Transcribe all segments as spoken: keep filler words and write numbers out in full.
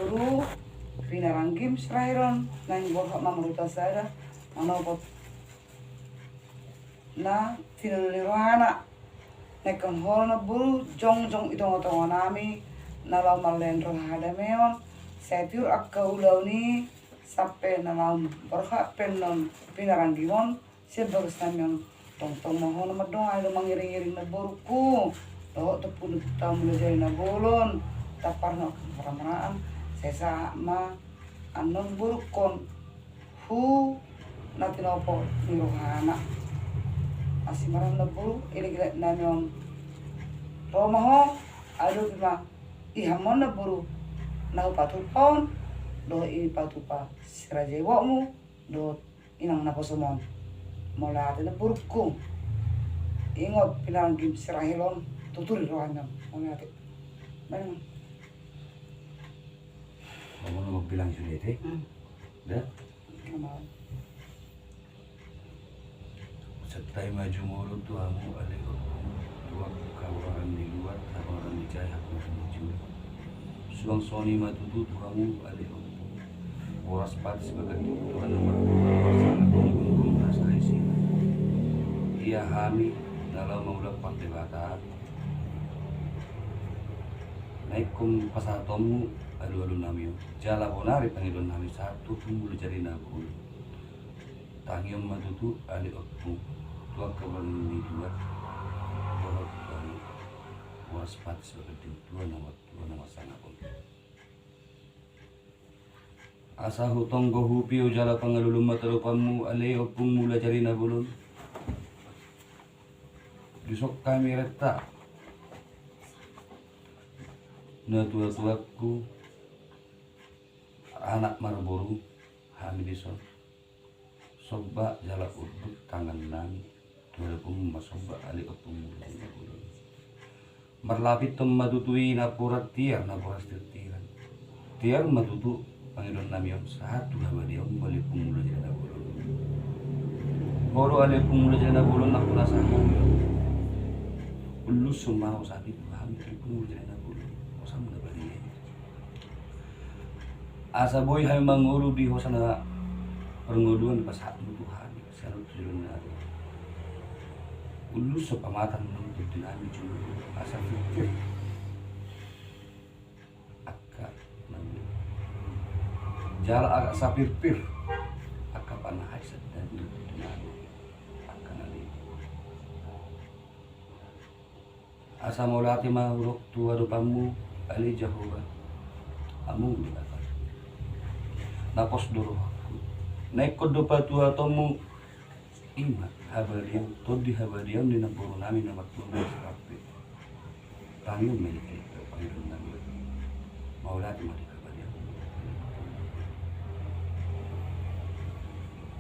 Boru, pinaranggim Sirahil on, naeng borhat ma marhata sada, manopot na tinadinami rohana. Naeng ho na boru jongjong di tongatonganami, na laho mangalean roha hadameon, sai tiur angka ulaon i, sampe na laho borhat pe annon pinaranggim on, sian bagasnami on. Tongtong ma ho na mandongani dohot mangiringiring na borungku, dohot tu pudi taon Mulajadi Na Bolon, tampar na hamaraan, sai sahat ma annon borungkon hu na tinopot ni rohana. Asi ma roham na boru, elekelek nami on. Ro ma ho, adopi ma i hamu on na boru, na hupatupa on, dohot i patupa si raja ibotmu, dohot inang naposom on. Mauliate na borungku. Ingot pinaranggim Sirahil on, tuturi roham on. Mauliate. Baen. Kamu nomor bilang sudah itu? Hmm. Dah? Nomor. Santabi ma jumolo tu hamu ale ompung, tu angka haroro ni luat, haroro ni jae, haroro ni julu. Suang songon i ma tutu tu hamu ale ompung. Horas patis baganding, Tuhan na martua, horas sangap ni gulung-gulung na saisi. Ia hami na laho mangula pardebataan, na ingkon pasahatonmu alualunami on, jala bonari pangidoannami sahat tu Ompung Mulajadi Na Bolon. Tangion ma tutu ale ompung, tu angka haroro ni luat, dohot tu hamu. Horas patis baganding, Tuhan na martua, na marsangap on. Asa hutonggo, hupio jala pangalului ma tadopanmu ale Ompung Mulajadi Na Bolon. Dison hami renta, natuatuangku, anak marboru, hami dison. Somba jala unduk tangannami tu hadapanmu marsomba ale Ompung Mulajadi Na Bolon. Marlapinton ma tutu i napuran tiar, napuran tirtiran. Tiar ma tutu pangidoannami on sahat tu habadiaonmu ale Ompung Mulajadi Na Bolon. Ho do ale Ompung Mulajadi Na Bolon, nangkon asa hami on, ulushon ma hosam i tu hami ale Ompung Mulajadi Na Bolon. Hosam na badia i. Asa boi hami mangolu di hosa na parngoluan dipasahatmu tu hami, sian on tu joloan ni ari on. Ulushon pamatang nang tondinami jumolo, asa pirpir angka na uli, jala asa pirpir angka panahai sandani tondinami angka na leleng. Asa mauliate ma hudok tu adopanmu ale Jahowa, Among Debata, na pos do rohangku. Na ingkon do patuatonmu i ma habadiaon, tondi habadiaon ni namborunami na martua Mulajadi. Tangion ma i, pangidoannami. Mauliate ma di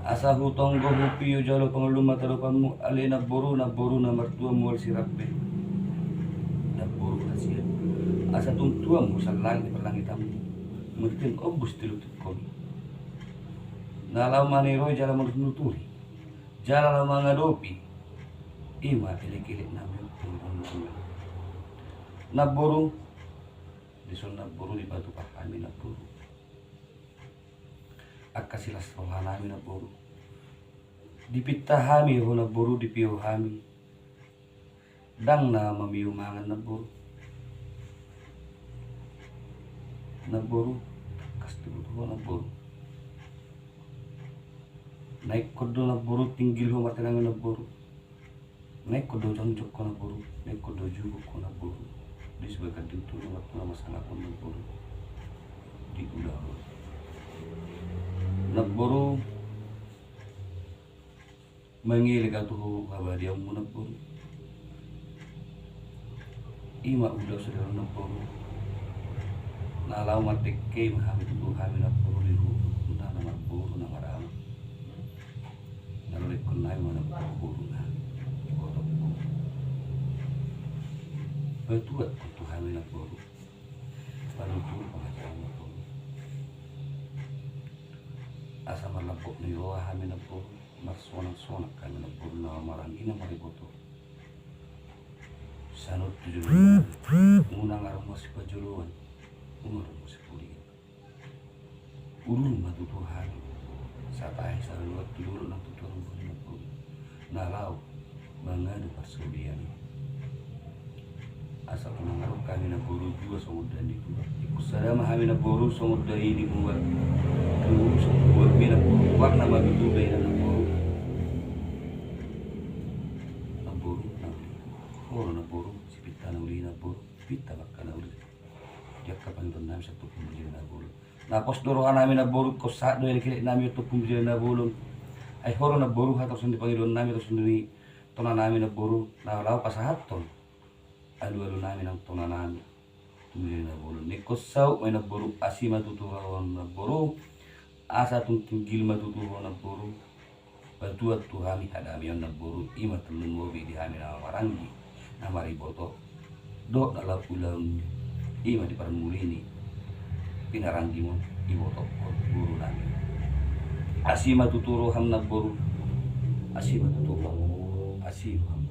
Asa hutonggo, hupio jala pangalului ma tadopanmu ale namboru, namboru na martua Mual Sirambe. Namboru hasian. Asa tung tuam hosa langit parlangitanmu. Marhite ombus tilutup hami na laho maniroi jala manuturi jala laho mangadopi i ma elekeleknami on. Namboru, dison namboru dipatupa hami namboru angka silas rohanami namboru. Dipinta hami ho namboru, dipio hami. Ndang na mamio mangan namboru. Namboru, kas tubu tu ho namboru. Na ingkon do namboru tinggil ho martinangi namboru. Na ingkon do jongjong ho namboru, na ingkon do juguk ho namboru. Di sibagian di tulang na martua marsangap on namboru. Di ulaon namboru, mangelek au tu habadiaonmu namboru. I ma ulaon sadari on namboru. Na laho mandengke ma hami, tutu hami namboru di huhut na marboru na marama. Na lelengkon nami ma namboru boru nami. Boru. Patuat ho tu hami namboru. Panutup pangajaran namboru. Asa marlambok ni roha hami namboru. Marsonang-sonang hami namboru na maranggi na mariboto. Sanut tu joloan. Unang adong masipajoloan. Unang adong masipulian. Ulu ma tutu hami. Satahi saluat tu dolok nang tutu hami na boru. Na laho mangadu parsaulian. Asa unang ro hami na boru jua songon dai ni dua. Ingkon sada ma hami na boru songon dai ni dua. Tubu songon dua mi na boru. Warna ma tutu dai na boru. Na boru na uli. Olo na boru. Sipinta na uli na boru. Sipinta ma angka na uli. Di angka pangidoan nami sahat tu pambere na boru. Na pos do roha nami na boru, ingkon sahat do elekelek nami tu pambere na bolon. Ai ho do na boru hata songon i pangidoan nami, hata songon i tona nami na boru, na laho pasahathon alualu nami nang tona nami tu pambere na bolon. Ingkon saut ma i na boru, asi ma tutu roha na boru, asa tung tinggil ma tutu roha na boru. Patuat tu hami hadameon na boru, i ma tarlumobi di hami na maranggi, na mariboto dohot na laho ulaon, i ma di parmuli ni pinaranggi on dibotohon boru nami. Asi ma tutu roham na boru, asi ma tutu roham, asi roham.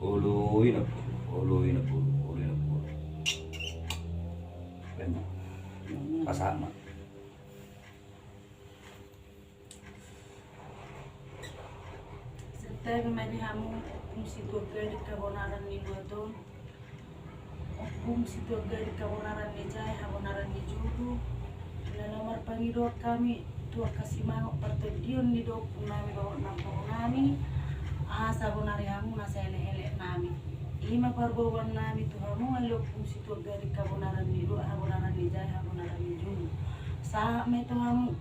Oloi na boru, oloi na boru, oloi na boru. Pasahat ma. Santabi ma di hamu, ompung Situan Gading, habonaran ni luat on, ompung Situan Gading, habonaran ni jae, habonaran ni julu, na laho marpangidoan hami tu angka simangot partondion ni da ompung nami dohot namboru nami, asa bonari hamu nasa elekelek nami. I ma parboaboan nami tu hamu ale ompung Situan Gading, habonaran ni luat, habonaran ni jae, habonaran ni julu. Sahat ma i tu hamu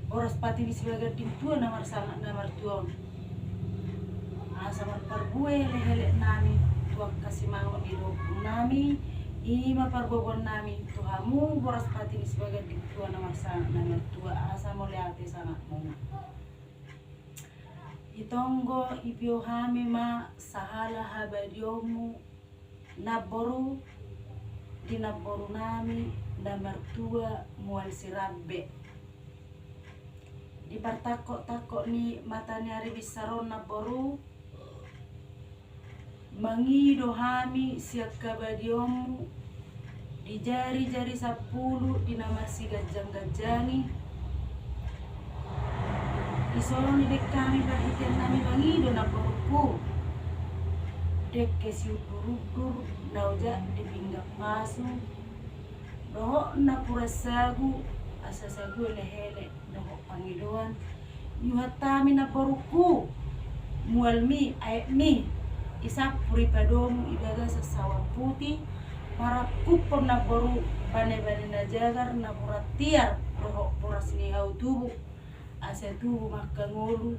boras pati ni sibaganding tua na marsangap na martua on. Asa marparbue elekelek nami tu angka simangot ni da ompung nami, i ma parboaboan nami tu hamu boras pati ni sibaganding tua na marsangap na martua, asa mauliate sangapmuna. Itonggo ipio hami ma sahala habadionmu namboru, di namboru nami na martua Mual Sirambe. Di partangkok-tangkok ni mata ni ari binsar on namboru, mangido hami sian habadionmu di jari-jari sampulu di na marsiganjang-ganjangi. Dison i dengke hami parhitean nami mangido namborungku, dengke siundur-undur na ojak di pinggan pasu, dohot napuran sagu, asa sagu elekelek dohot pangidoan. Iuhat hami namborungku, mualmi, aekmi, isampur i padomu i bagasan sawan puti, marangkuphon namboru bane-bane na jagar, napuran tiar dohot boras ni hau tubu, asa tubu ma angka ngolu,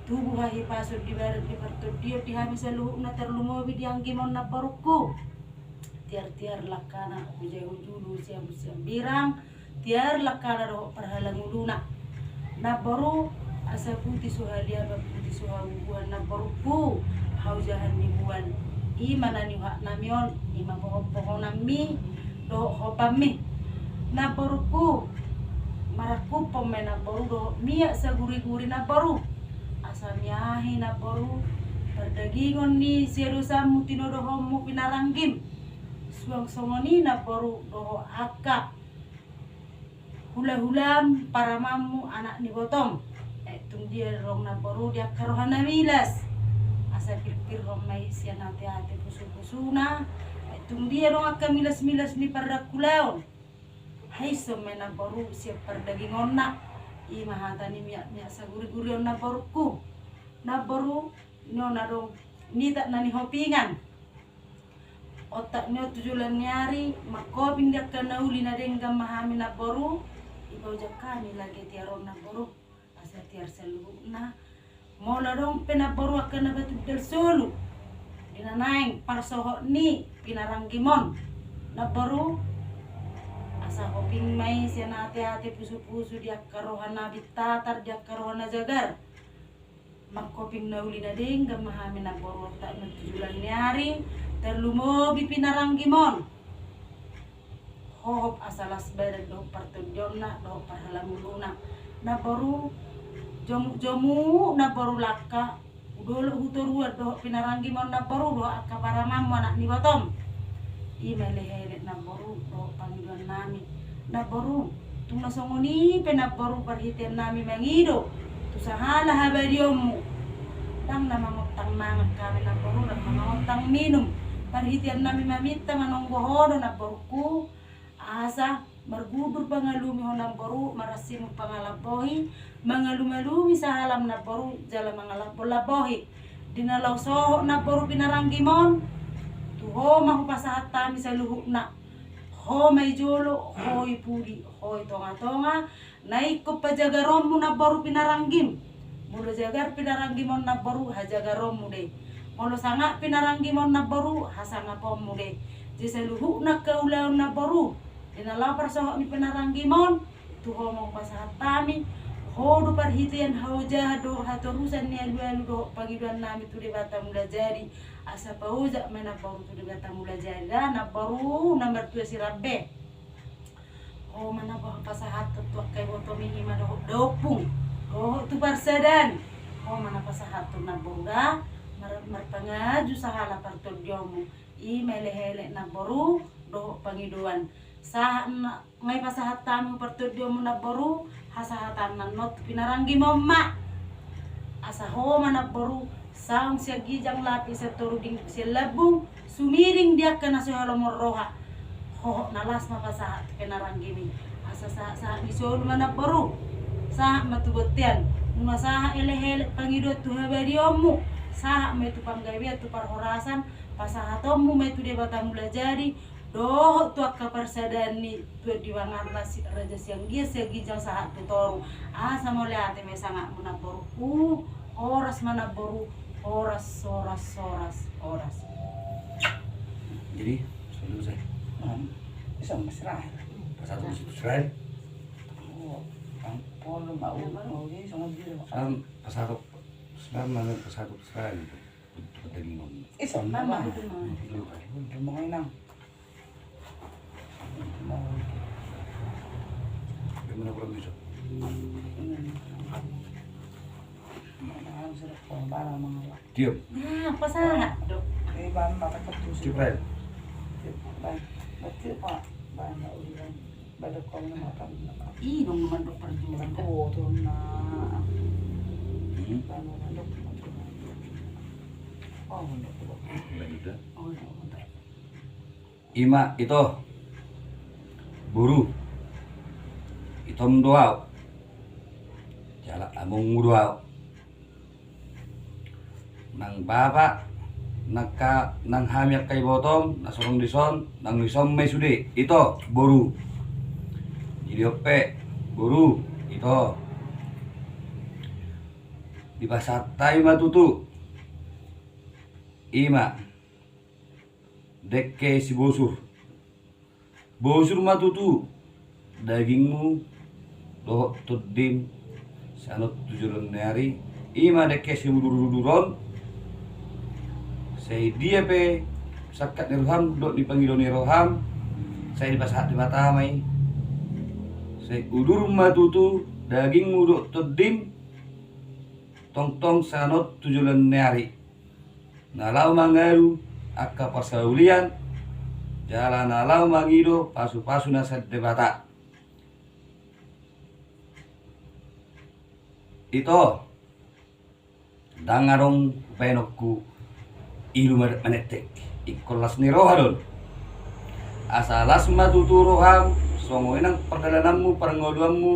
tubu hahipason di badan di partondion di hami saluhutna, tarlumobi di anggim on namborungku. Tiar-tiar langkana, hujai hujulu, siam-siam birang, tiar langkana dohot parhalanguluna. Namboru, asa puti so haliaban, puti so habubuhan namborungku, haujahan ni mual. I ma na niuhat nami on, i ma pohon-pohonanmi dohot hopammi. Namborungku, marangkuphon ma i namboru dohot miak saguri-guri namboru, asa miahi namboru pardagingon ni siadosanmu tinodohonmu pinaranggim. Suang songon i namboru dohot angka hula-hulam paramanmu anak ni botom. Aek tung dia adong namboru di angka roha na milas, asa pirpirhon ma i sian ate-ate pusu-pusuna. Aek tung dia adong angka milas-milas ni pardangkulaon, haishon ma i namboru sian pardagingonna. I ma hata ni miak-miak saguri-guri on namborungku. Namboru, nion adong nitak na nihopingan. Ontak nion tu joloan ni ari, mangkoping di angka na uli na denggan ma hami namboru, dipaojak hami lage tiar on namboru, asa tiar saluhutna. Molo adong pe namboru angka na patundal solu di na naeng parsohot ni pinaranggim on namboru, asa hoping ma i sian ate-ate pusu-pusu di angka roha na bintatar, di angka roha na jagar. Mangkoping na uli na denggan ma hami namboru, ontak nion tu joloan ni ari, tarlumobi pinaranggim on. Hohop asa las badan dohot partondionna dohot parhalanguluna. Namboru, jomuk-jomuk namboru langka, hudolok hutoruan dohot pinaranggim on namboru dohot angka paramanmu anak ni botom. I ma elekelek namboru dohot pangidoan nami. Namboru, Tung na songon i pe namboru parhitean nami mangido tu sahala habadionmu. Ndang na mangontang mangan hami namboru, ndang na mangontang minum. Parhitean nami maminta manonggo ho do namborungku, asa margudur pangalumi ho namboru, marasimu pangalambohi, mangalumalumi sahalam namboru jala mangalambolambohi. Di na laho sohot namboru pinaranggimu on, tu ho ma hupasahat hami saluhutna. Ho ma i jolo, ho i pudi, ho i tongatonga, na ingkon pajagaronmu namboru pinaranggimu. Molo jagar pinaranggimu on namboru, hajagaronmu do i. Molo sangap pinaranggimu on namboru, hasangaponmu do i. Jadi saluhutna angka ulaon namboru, di na laho parsohot ni pinaranggimu on, tu ho ma hupasahat hami. Ho do parhitean haojahan dohot hatorusan ni alualu dohot pangidoan nami tu Debata Mulajadi. Asa paojak ma i namboru tu Debata Mulajadi da namboru na martua Sirambe. Ho ma na pasahathon tu angka ibotom i ma dohot daompung, dohot tu parsadaan. Ho ma na pasahathon namboru da, mar-, marpangaju sahala partondionmu. I ma elekelek namboru dohot pangidoan. Sahat na, nga i pasahat hami tu partondionmu namboru, hasahatan na on tu pinaranggimu on ma. Asa ho ma namboru, saung sian ginjang, lape sian toru, dingding sian lambung, sumiring di angka na so halomoan roha. Hohot na las ma pasahat tu pinaranggimu i. Asa sahat-sahat ni solu ma namboru, sahat ma tu bontean. Nunga sahat elekelek pangidoan tu habadionmu, sahat ma i tu panggabean, tu parhorasan, pasahatonmu ma i tu Debata Mulajadi, dohot tu angka parsadaan ni Tuan Debata Mulajadi, raja sian gian, sian ginjang sahat tu toru. Asa mauliate ma i sangapmu namborungku. Horas ma namboru, horas, horas, horas, horas. Jadi, selesai. Hmm. Bisa, Mas Rahel. Pasahat tu Israel. Oh, ampun, mau, mau ini sama dia. Am, pasahat tu Israel, mana pasahat tu Israel. Daging on. Isa, mama. Mama inang. Mama. Gimana kurang bisa? Diam. Nah, pasahat do. Eh, bahan mata ketus. Cipret. Bahan, bahan, bahan, bahan, bahan, bahan, bahan, bahan. Ih, dong mandok perjuangan. Oh, tuh, nah. Hmm. Bahan mandok perjuangan. Oh, mandok. Lanjut, dah. Oh, iya, mandok. Ima, ito. Boru. Itom do ahu. Jala amongmu do ahu. Nang bapa, nang ka, nang hami angka ibotom na songon dison, nang dison ma i sude, ito, boru. Jadi on pe, boru, ito. Dipasahat hami ma tutu. Ima. Dengke sibosur. Bosur ma tutu dagingmu dohot tondim sian on tu joloan ni ari. Ima dengke siuduruduron. Sai dia pe sangkap ni roham dohot ni pangido ni roham, sai dipasahat Debata ma i. Sai udur ma tutu dagingmu dohot tondim tongtong sian on tu joloan ni ari. Na laho mangalu angka parsaulian, jala na laho mangido pasupasu na sian Debata. Ito, ndang adong baenonku ilu ma-, manektek, ingkon las ni roha do on. Asa las ma tutu roham, songon i nang pardalananmu, parngoluanmu,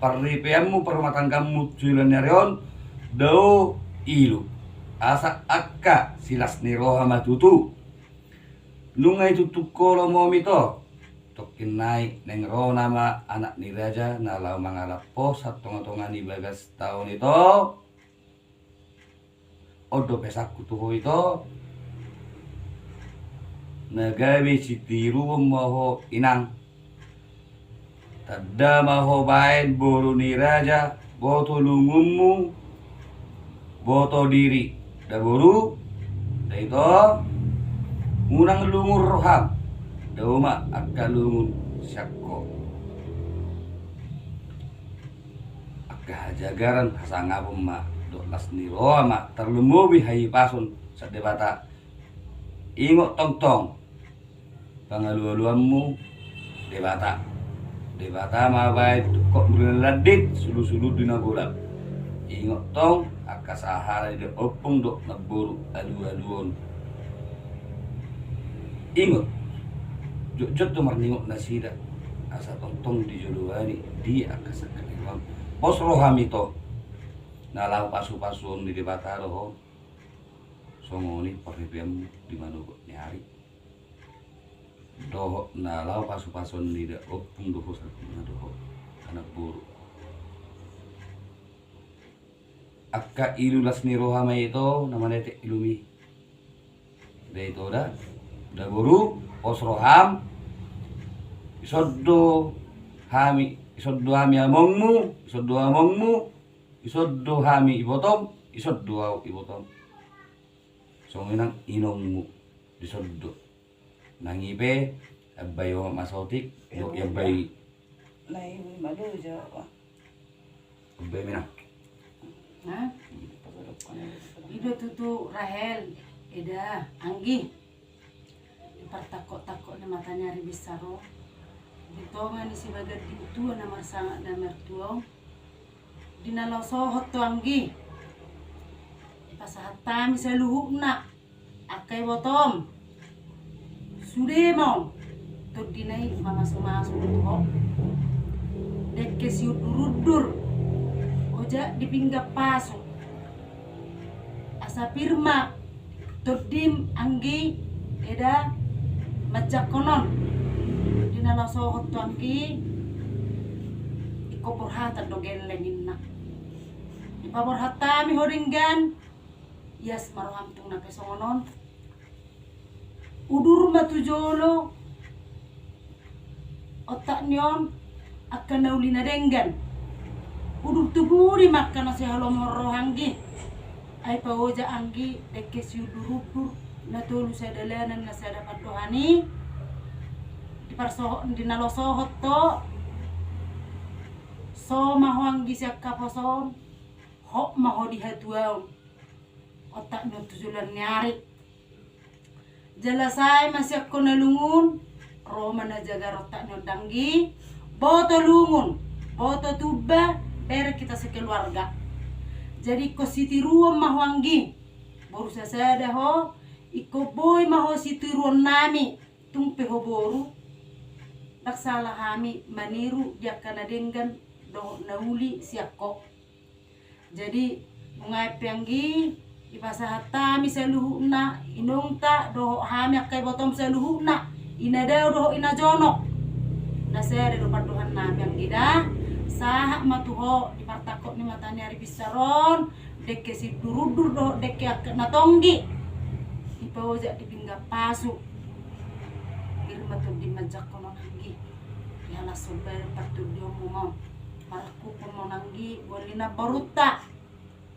parripeanmu, parrumatanggaanmu tu joloan ni ari on, dao ilu. Asa angka silas ni roha ma tutu. Nunga i tutu ho lomo, ito. Tongkin nai naeng ro nama anak ni raja na laho mangalap ho sian tongatonga ni bagas taon, ito. On do pesanku tu ho, ito. Na gabe sitiruon ma ho, inang. Tanda ma ho baen boru ni raja, boto lungunmu, boto diri. Da boru, da ito, unang lungun roham, dao ma angka lungun sian ho. Angka hajagaran, hasangapon ma dohot las ni roha ma, tarlumobi hahipason sian Debata. Ingot tongtong pangalualuanmu Debata. Debata ma baen tungkot muli na landit, sulu-sulu di na golap. Ingot tong angka sahala ni da ompung dohot namboru alu-aluon. Ingot, jotjot do marningot nasida, asa tongtong dijoloani di angka sangkap i. Pos roham ito na laho pasu-pasuon ni Debata do ho. Songon i parripeanmu di manogot ni ari dohot na laho pasu-pasuon ni da ompung do ho saluhutna dohot anak boru. Angka ilu las ni roha ma ito na manetek ilumi. Da ito da, da boru, pos roham. Ison do hami, ison do hami amongmu, ison do amongmu, ison do hami ibotom, ison do ahu ibotom. Songon i nang inongmu, dison do. Nang i pe, ambai Omak Masotik dohot i ambai. Ambai Minang. I do tutu Rahel, eda, anggi. Di partangkok-tangkok ni mata ni ari binsar on, di tonga ni sibagas di tua na marsangap na martua on, di na laho sohot ho anggi, dipasahat hami saluhutna angka ibotom. Sude ma on, tondina i mamasu-masu do tu ho. Dengke siundur-undur, ojak di pinggan pasu. Asa pir ma tondim anggi, eda, manjangkon on. Di na laho sohot ho anggi, ingkon borhatan do gelleng inna. Dipaborhat hami ho denggan. Ias ma roham tung na pe songon on. Udur ma tu jolo ontak ni on angka na uli na denggan. Udur tu pudi ma angka na sihalomohon roha anggi. Ai paoja anggi dengke siundur-undur, na tolu sadalanan na sada pandohan i. Di parsohot, di na laho sohot ho, so ma ho anggi sian haposoon, hot ma ho di hatuaon. Ontak ni on tu joloan ni ari. Jala sae ma sian ho na lungun, ro ma na jagar ontak ni on da anggi, boto lungun, boto tumba, bereng hita sekeluarga. Jadi ingkon sitiruon ma ho anggi, boru sasada ho, ingkon boi ma ho sitiruon nami, tung pe ho boru, ndang sala hami maniru di angka na denggan dohot na uli sian ho. Jadi, nunga pe anggi, dipasahat hami saluhutna, inongta, dohot hami angka ibotom saluhutna, ina dao dohot ina jonok. Na sada do pandohan nami anggi da, sahat ma tu ho di partangkok ni mata ni ari binsar on, dengke siundur-undur dohot dengke angka na tonggi. Dipaojak di pinggan pasu. Pir ma tondim manjangkon on anggi. Dihalashon badan partondionmu ma on. Marangkup ma on anggi, boan ni namborunta.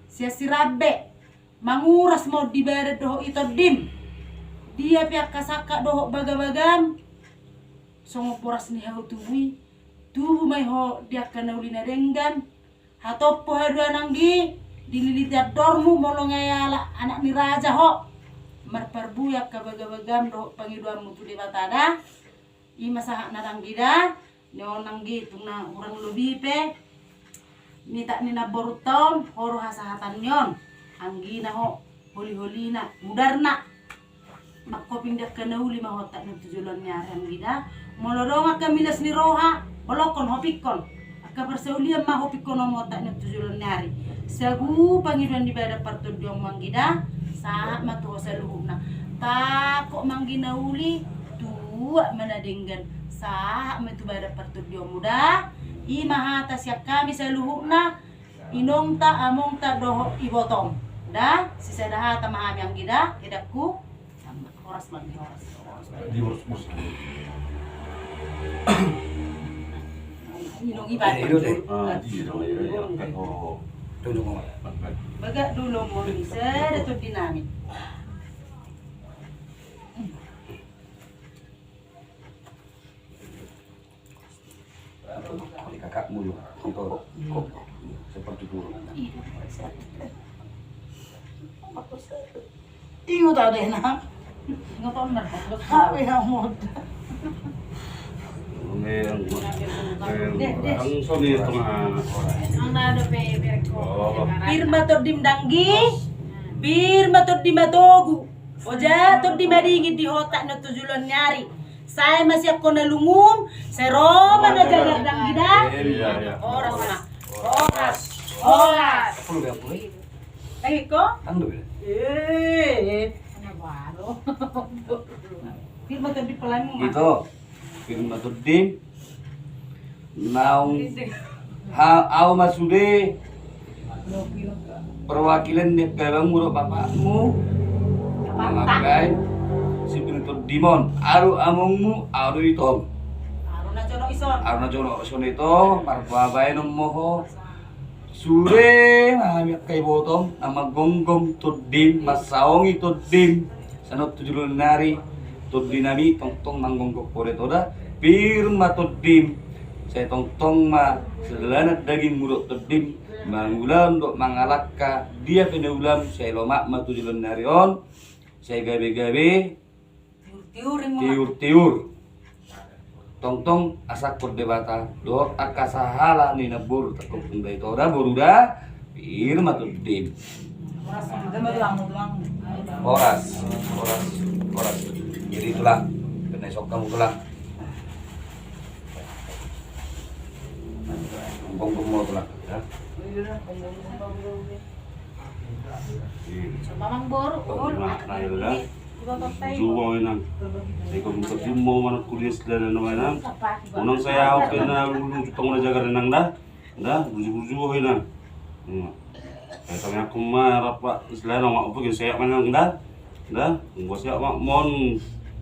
Sian Sirambe, manguras ma on di badan dohot di tondim. Dia pe angka sangkap dohot bagabagam, songon boras ni hau tubu i, tubu ma i ho di angka na uli na denggan. Hatompu haduan anggi, dililiti andormu molo nga ialap anak ni raja ho. Marparbue angka bagabagam dohot pangidoanmu tu Debata da. I ma sahatna da anggi da, ni on anggi tung na hurang lobi pe. Nitap ni namborunta on, ho do hasahatan ni on. Anggina ho, holi-holina, mudarna. Mangkoping di angka na uli ma ho ontak ni on tu joloan ni ari anggi da. Molo adong angka milas ni roha, bolongkon hopingkon. Angka parsaulian ma hopingkononmu ontak ni on tu joloan ni ari. Sagu pangidoan ni badan partondionmu anggi da, sahat ma tu ho saluhutna. Tangkok ma anggi na uli, tuat ma na denggan, sahat ma tu badan partondionmu da. I ma hata sian hami saluhutna, inongta, amongta dohot ibotom. Da, sisada hata ma hami anggi da, edangku. Horas ma, horas. Di horas, horas. Inong iba. Eh, inong deh. Ah, iya, dong, iya, iya. Kan, oh. Tuh, tuh, ngomong. Bagak dulu, mau bisa, ada tuh dinamik. Di kakakmu juga. Itu. Seperti dulu. Ingot au deh na. Ingot au na. Hape au modal. Pir ma tondim danggi, pir ma tondim matogu. Oja tondim madingin di hotang na tu joloan ni ari. Sai ma sian ho na lungum, sai ro ma na jagar danggi da. Horas ma. Horas. Horas. Lagi ko? Pir ma tondim palami ma. Ito. Pir ma tondim. Naung ha, au ma sude perwakilan ni angka abangmu dohot bapakmu. Manghatai si pir tondim on, aru amongmu, aru itom. Aru na jonok ison. Aru na jonok ison ito, marbabaen on ma ho. Sude ma hami angka ibotom na manggonggom tondim, mansaongi tondim. Sanon tu joloan ni ari, tondim nami tongtong manggonggom ho da ito da. Pir ma tondim, sai tongtong ma sidalanan dagingmu dohot tondim, mangulahon dohot mangalangka dia pe na ulaon, sai lomak ma tu joloan ni ari on, sai gabe-gabe. Tiur-tiur. Tongtong asa ingkon Debata dohot angka sahala ni namboru tangkupung da ito da, boru da. Pir ma tondim. Horas, horas, horas. Jadi tulang, kena isok hamu tulang. Ngomong-ngomong tulang. Mamang boru. Burju ho inang. Sai ho buka jumbo manang kuliah silana ho inang. Unang sai au kena lulu jutang na jagar inang da. Da burju-burju ho inang. Sai tanya aku ma rapa silana ho ma apa kena sehat manang da. Da, nggak siap mak mon.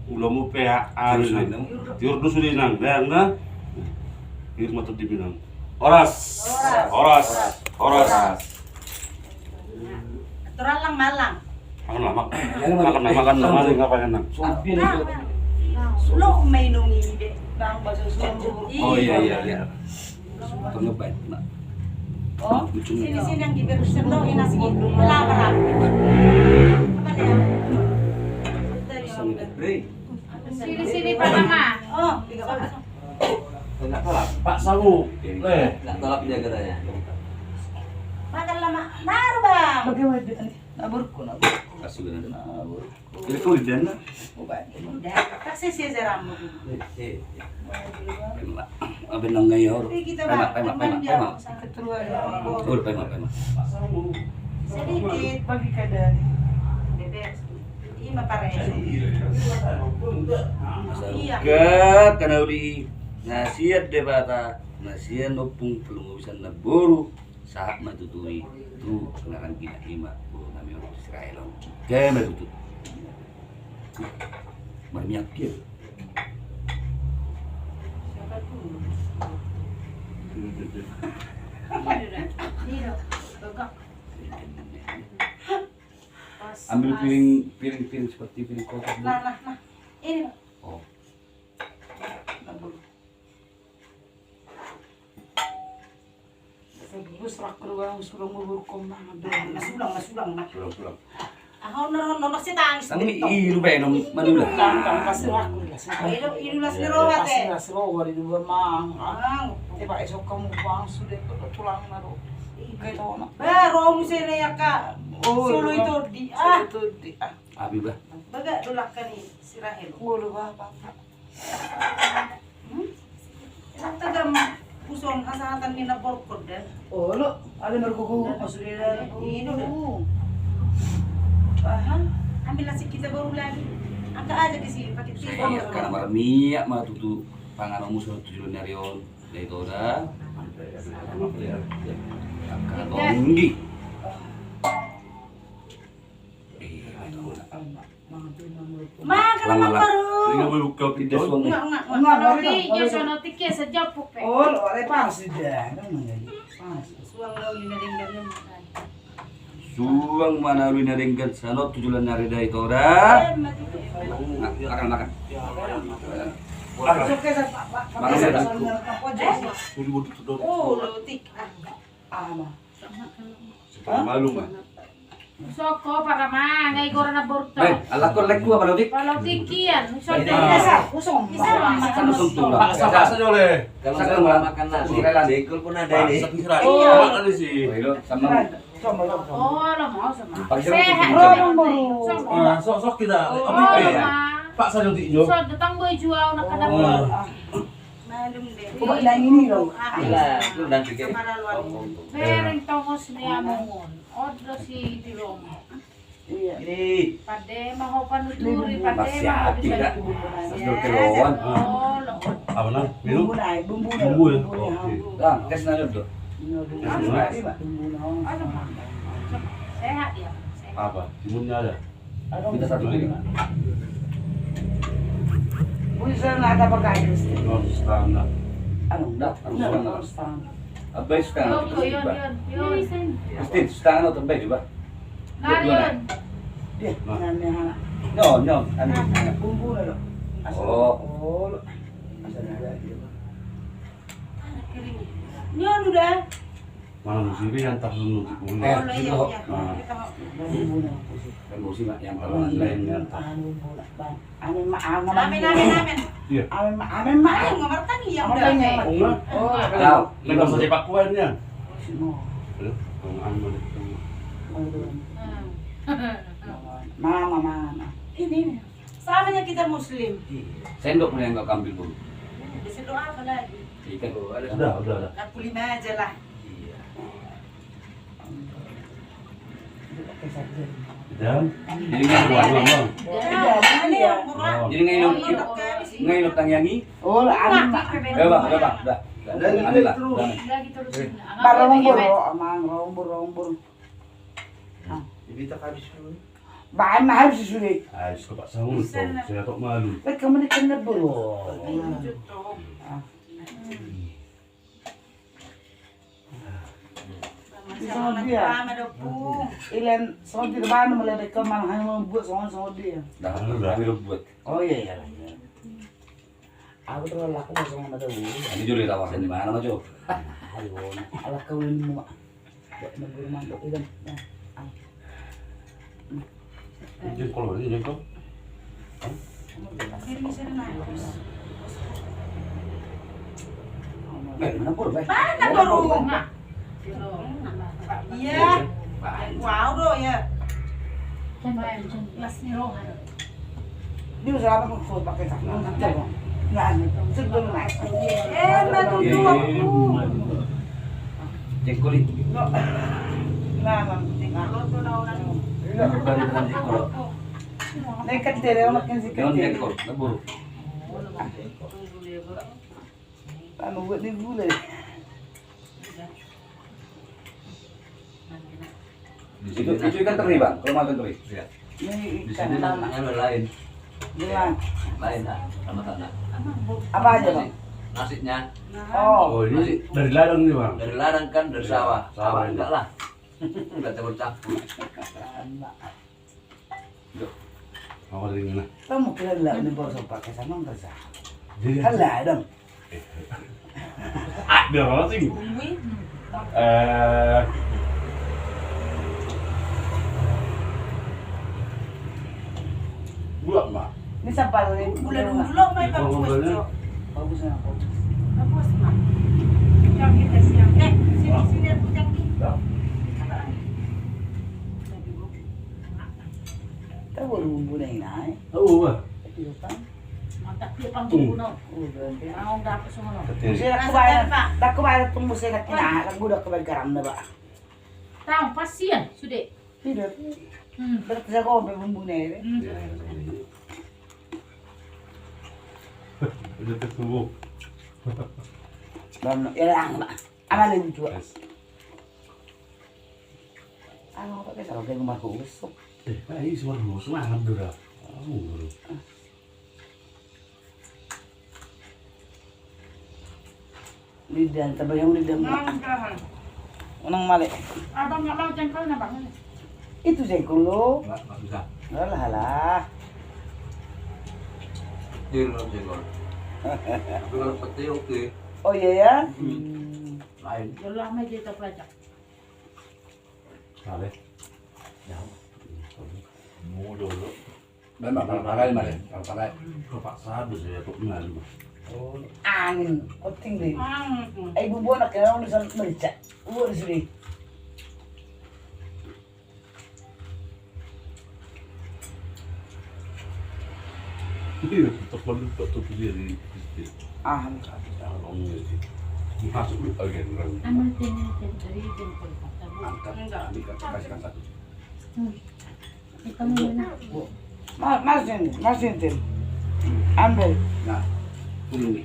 Ulamu pe anu inang. Tiur do sude inang da. Tiur ma tondim inang. Horas. Horas. Horas. Aturan lang malang. Makan lah, mak. Makan lah, makan lah, makan lah. Lo mainum ini deh, bang, bakso susu. Oh iya, iya, iya. Tengah baik, mak. Oh, sini, sini yang di Berusen lo, ini nasi. Lapar aku. Apa dia? Sini, sini, Pak Mama. Oh, tiga Pak. Enggak tolak. Pak Samu. Eh. Enggak tolak dia katanya. Makan lama. Baru, Bang. Bagaimana? Naburku, naburku. Kasih benar. Naburku. Ini tuh di dana. Udah. Kasih sih seram. Apa nang ngai hor? Pema, pema, pema, pema. Udah, pema, pema. Sedikit. Bagi kada. Bebek. Ima pare. Iya. Ke, kena uli. Na sian Debata, na sian Ompung Parmubisan Namboru. Sahat ma tutu i tu pengarang gina ima boru nami on Israel on. Gabe ma tutu. Marmiak kir. Ambil piring, piring, piring seperti piring kotak dulu. Nah, nah, nah. Ini, Pak. Oh. Serak kedua sulang bubur koma. Nah, sulang, nah, sulang, nah. Sulang, sulang. Ah, ono, ono, ono, si tangis. Tapi i rupa nom madula. Tang, tang, pasti laku lah. Idu, idu las ni roha te. Pasti las roha di dua mang. Mang. Te pak esok kamu bang sudah tulang naro. Kayak tono. Baru musene ya kak. Oh, solo itu di ah. Solo itu di ah. Abi bah. Baga dolak kan i si Rahel. Ngolu bah, bah. Tagam puson hasahatan ni na borkon da. Olo, ada narkoba. Maksudnya ini udah. Aha, ambil nasi kita baru lagi. Angka aja ke sini pakai tisu. Karena marmiak ma tutu panganon musuh tujuh narion. Dari toda. Angka tonggi. Makan lang, lang. Baru. Ini gue buka pintu. Enggak, enggak, enggak. Kalau di Jason otik ya sejapuk pe. Oh, lo ada pas di dia. Kan menjadi pas. Suang lo di denggan. Suang mana lu na denggan sanot tujulan nari dai toda. Makan, makan. Makan. Oh, lo tik. Ah, ama. Malu mah. Soko parama ngai gora na borto. Alakon lekku apa lodik? Palotik kian. Soko. Paksa, paksa jole. Kalau saya mau makan nasi, jengkol pun ada ini. Paksa. Iya. Makan di sini. Oh, lo mau sama. Sehat. Sok, sok kita. Paksa jodi jo. Sok datang gue jual nak kada. Malum deh. Coba yang ini loh. Bereng tongos ni amungun. Odo si di Roma. Iya. Pade ma ho panuturi, pade ma ho bisa. Apa na? Minum? Bumbu na, bumbu na. Bumbu ya? Bang, kes na do. Bumbu na. Sehat ya? Sehat. Apa? Timunnya ada? Minta satu lagi, Pak. Bisa na ada pakai. Setengah. Anu, enggak, harus setengah. Abai setengah. Christine, setengah atau abai coba? Narion. Nyo, nyo, anu. Bumbu lo. Oh. Nyo udah. Mana musim yang tak nunggu. Eh, iya, iya. Kan musim yang lain yang tak. Amen, amen, amen. Iya. Amen, amen. Ayo, nggak mertang, iya, udah. Tahu. Lagi masa cepak kuan ya. Mama, mama. Ini, ini. Sama nya kita muslim. Sendok mana yang kau ambil dulu? Sendok apa lagi? Ikan. Udah, udah, udah. Empat puluh lima aja lah. Iya. Jadi ngai lo, ngai lo tangiangi. Oh, lah, anu, Mak. Udah, Bang, udah, Bang, udah. Anu lah, udah. Baru rombor, amang, rombor, rombor. Bahan mah habis sudah. Habis kau paksa ngutang, saya tak malu. Baik, kamu ni kena bro. Songon dia. Ilen songon dia, bahan mulai dari kemana hanya membuat songon, songon dia. Dah, kami lo buat. Oh iya, iya. Aku terlalu laku masuk sama tahu. Ini juli tawasan di mana, Mas? Ayo, ala kau ini mau. Buat negeri mantap itu. Jengkol, ini jengkol. Ini bisa dimakan. Eh, mana pur, Bang? Mana baru? Iya. Wow, do ya. Mas ni rohan. Dia udah lama kok pakai tangan, coba. Nah, sebelum naik. Eh, madu dua puluh. Jengkol ini. Nah, nah, nah. Ini baru dengan jengkol. Nekat deh, dia makin sikit. Dengan jengkol, lebur. Anu buat di gulai. Itu, itu ikan teri, Bang, kalau mau ikan teri. Iya. Ini ikan tanah. Di sini namanya lain. Gimana? Lain, nah, sama tanah. Apa aja, Bang? Nasi-, nasinya. Oh, ini dari ladang nih, Bang. Dari ladang kan, dari sawah. Sawah enggak lah. Enggak campur-campur. Kamu kira lah, ini baru sempat ke sana, enggak sah. Jadi, kan lah, Adam. Ada orang sih. Eh. Buat, Mak. Ini sampah ini. Bulan dulu, Mak, bagus, Cok. Bagus, ya, bagus. Bagus, Mak. Yang kita siang. Eh, sini, sini, aku cangkir. Ya. Tahu baru bumbu na i, nai? Tahu, Pak. Mantap dia pang bumbu na. Mau dapat semua. Bisa aku bayar, aku bayar tunggu saya nak kena, aku udah kebayar garam dah, Pak. Tahu, pasian, sudah. Tidak. Hmm. Berarti saya kau ambil bumbu na i. Hmm. Udah tertumbuk. Bang, ya, Bang. Apa lagi, Cok? Yes. Anu, apa ke, kalau kayak rumah khusus. Eh, Pak, ini semua khusus, mana, Bro? Oh, Bro. Lidah, tambah yang lidah. Mau, tahan. Unang male. Abang nggak mau jengkolnya, Bang. Itu jengkol lo. Nggak, nggak bisa. Alah, alah. Kecil kalau jengkol. Tapi kalau pete, oke. Oh, iya, ya? Hmm. Hmm. Lain. Udah lama jadi tak pelacak. Sabe. Molo lo. Memang, kalau parai, mari, kalau parai. Kau paksa habis ya, kok malu. Oh, angin, koting deh. Angin. Eh, bumbu anak ya, udah sana merica. Udah sini. Iya, tetap perlu, tetap perlu di, di, di. Ah, enggak. Tolong ya, sih. Masuk dulu, oke, enggak. Aman, tim, tim, tadi, tim, tim, tim. Angkat, angkat, kasih angkat. Hmm. Kita mau mana? Ma-, masih, masih, tim. Ambil. Nah, ini.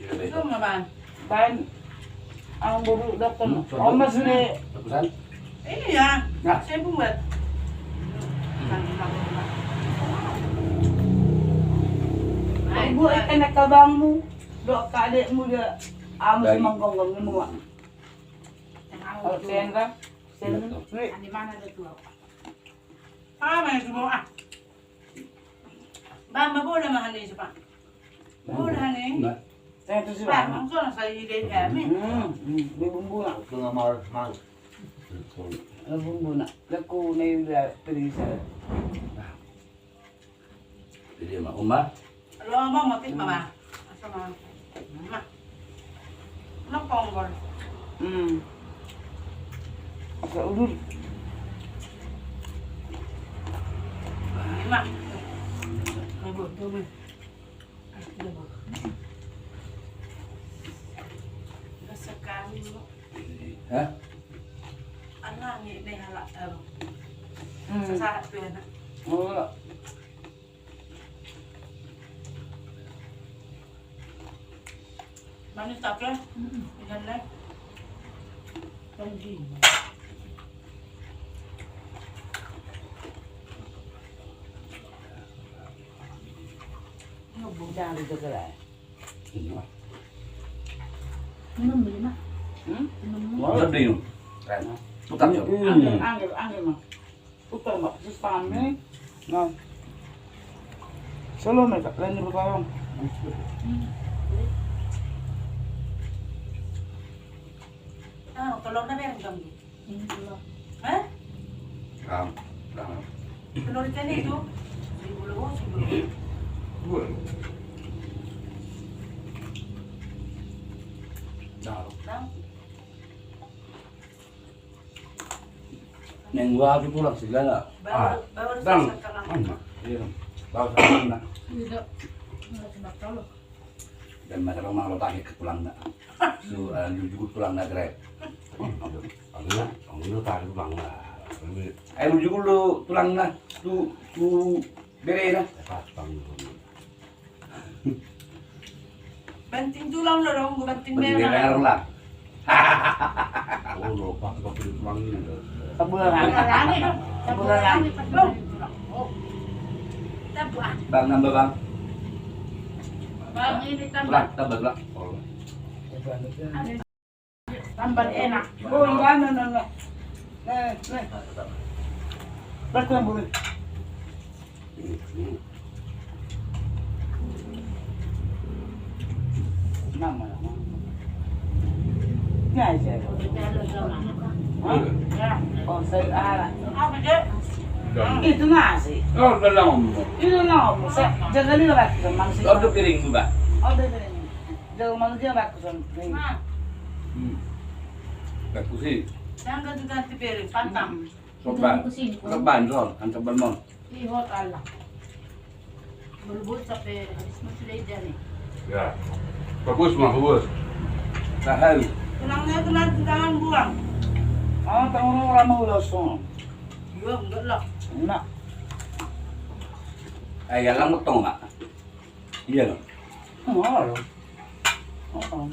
Itu mah, Bang. Baen. Ang buru datang. Hmm, omas ni. Bagusan? Iya. Nah. Saya buat. Ibu, enak ke bangmu. Dok, kadekmu dia. Amas manggonggong semua. Kalau sendra, sendra. Di mana ada tuh? Ah, main semua, ah. Bang, ma bola ma hane, Pak. Bola hane. Nah. Saya tu si Bang. Bang, langsung saya ide ya, mi. Hmm, hmm, ini bumbu nak. Itu nama harus mau. Ini bumbu nak. Laku ni dia perisa. Jadi ma, Uma. Lo ma motif ma, Bang. Asal ma. Ma. Lo ponggol. Hmm. Asal udur. Lima. Ibu, tunggu. Sekali, Bu. Hah? Anak ni, ni halak, eh. Hmm. Sesaat tu anak. Oh. Manis tapi ya. Mm-mm. Ikan lek. Lagi. Ini bujang di sebelah. Ini. Minum dulu, Mak. Hmm? Minum. Mau lebih minum. Tukar, Cok. Ambil, ambil, ambil, Mak. Utang, Mak, sus kami. Nah. Solo, Mak, lain di bawah. Ah, telurnya bereng dong. Hah? Ram, ram. Telur ikan itu. Seribu lo, seribu lo. Dua. Taruh. Bang. Neng gua aku pulang segala. Baru, ah, baru Bang. Selesai kalangan. Iya. Baru selesai kalangan. Iya, Dok. Nggak cuma tahu. Dan masalah mang lo tadi ke pulang nak. Su, eh, lu juga pulang nak, Grab. Aduh, aduh, aduh, tadi pulang nak. Ayo, lu juga lu pulang nak. Tu, tu, bere nak. Dapat, Bang. Banting tulang lo dong, gua banting merah. Banting merah lah. Oh, lo pakai pakai tulang ini. Sebulan lagi. Sebulan lagi. Sebulan lagi. Bang. Tabuan. Bang, nambah, Bang. Bang, ini tambah. Tulang, tambah, tulang. Oh. Tambah enak. Oh, enggak, no, no, no. Nih, nih. Betul, boleh. Nama, nama. Ini aja. Hah? Oh, saya, ah. Apa, Cek? Itu nasi. Oh, belum. Itu belum. Saya jaga dia lagi, Bang. Ada piring, Mbak. Ada piring. Jauh manusia bagus, Bang. Hmm. Bagus sih. Jangan ganti-ganti piring, pantang. Soban. Soban, Son. Kan soban, Mon. Ih, hot Allah. Berbuat sampai habis masih leja nih. Ya. Bagus, mah, bagus. Tahan. Tulangnya itu nanti jangan buang. Ah, tahu orang mau langsung. Iya, enggak lah. Enak. Eh, ya, lama tong, Mak. Iya, Bang. Oh, oh.